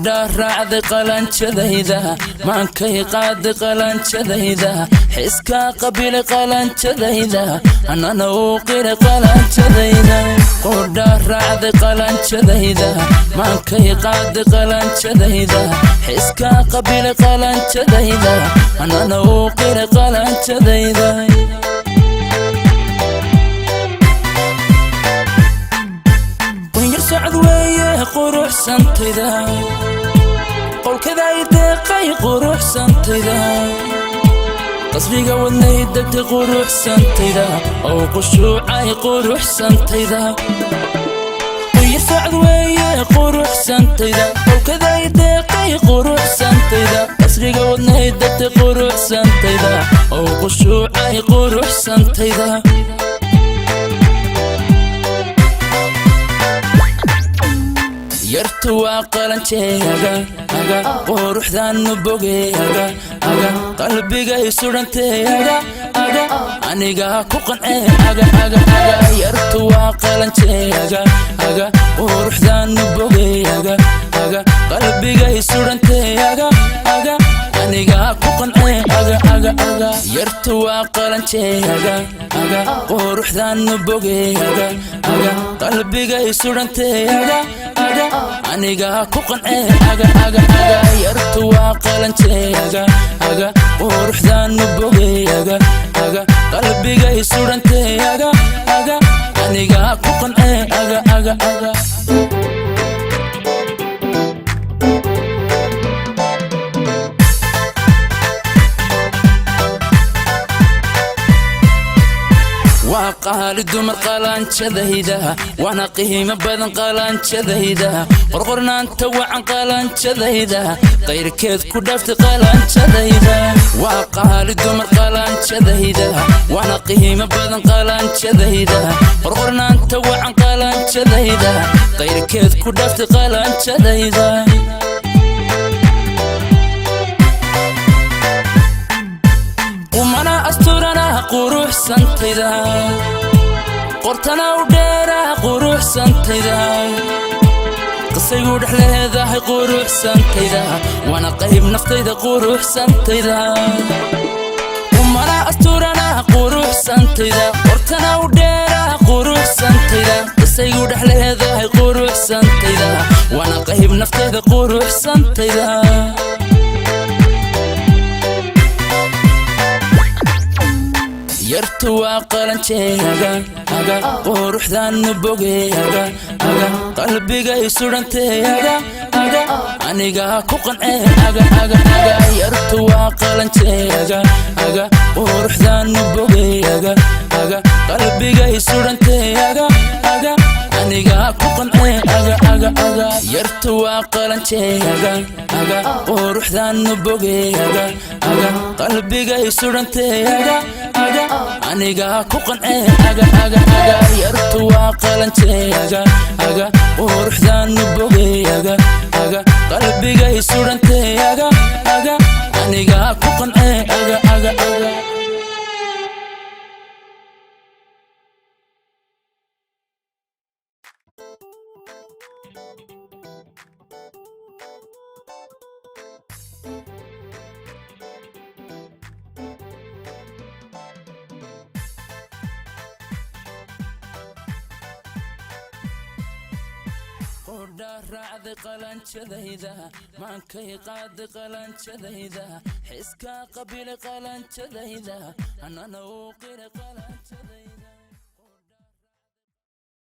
Qudha raacday qalanjadayda, maankay qaaday qalanjadayda, xiskaa qabilay qalanjadayda, anana uu qiray qalanjadayda. Qudha raacday qalanjadayda, maankay qaaday qalanjadayda, xiskaa qabilay qalanjadayda, anana uu qiray qalanjadayda. Qunyar socod weeye quruxsantayda, qowlkada ay deeqay quruxsantayda, qasriga wadnay degtay quruxsantayda, oo qushuucay quruxsantayda. Qunyar socod weeye quruxsantayda, qowlkada ay deeqay quruxsantayda, qasriga wadnay degtay quruxsantayda, oo qushuucay quruxsantayda. Yartu waa qalanjeega aga, quruxdaanu bogeega aga, qalbigay sudhanteega aga, anigaa ku qancee aga aga aga. Yartu waa qalanjeega aga, quruxdaanu bogeega aga, qalbigay sudhanteega aga, anigaa ku qancee aga aga aga. Yartu waa qalanjeega aga, quruxdaanu bogeega aga, qalbigay sudhanteega aga, anigaa ku qancee aga aga aga. Yartu waa qalanjeega aga, quruxdaanu bogeega aga, qalbigay sudhanteega aga, anigaa ku qancee aga aga aga. Waa qaali dumar qalanjadayda, waana qiimo badan qalanjadayda, qorqornaanta wacan qalanjadayda, qayrkeed ku dhaaftay qalanjadayda. Waa qaali dumar qalanjadayda, waana qiimo badan qalanjadayda, qorqornaanta wacan qalanjadayda, qayrkeed ku dhaaftay qalanjadayda. Qumana asturana quruxsantayda, qortana u dheera quruxsantayda, qisaygu dhex leedahay quruxsantayda, waana qayb naftayda quruxsantayda. Qumana asturana quruxsantayda, qortana u dheera quruxsantayda, qisaygu dhex leedahay quruxsantayda, waana qayb naftayda quruxsantayda. Yartu waa qalanjeega aga, quruxdaanu bogeega aga, qalbigay sudhanteega aga, anigaa ku qancee aga aga aga. Yartu waa qalanjeega aga, quruxdaanu bogeega aga, qalbigay sudhanteega aga, anigaa ku qancee aga aga aga. Yartu waa qalanjeega aga, quruxdaanu bogeega aga, qalbigay sudhanteega aga, anigaa ku qancee aga aga aga. Yartu waa qalanjeega aga, quruxdaanu bogeega aga, qalbigay sudhanteega aga, anigaa ku qancee aga aga aga. Qudha raacday qalanjadayda, maankay qaaday qalanjadayda, xiskaa qabilay qalanjadayda, anana uu qiray qalanjadayda.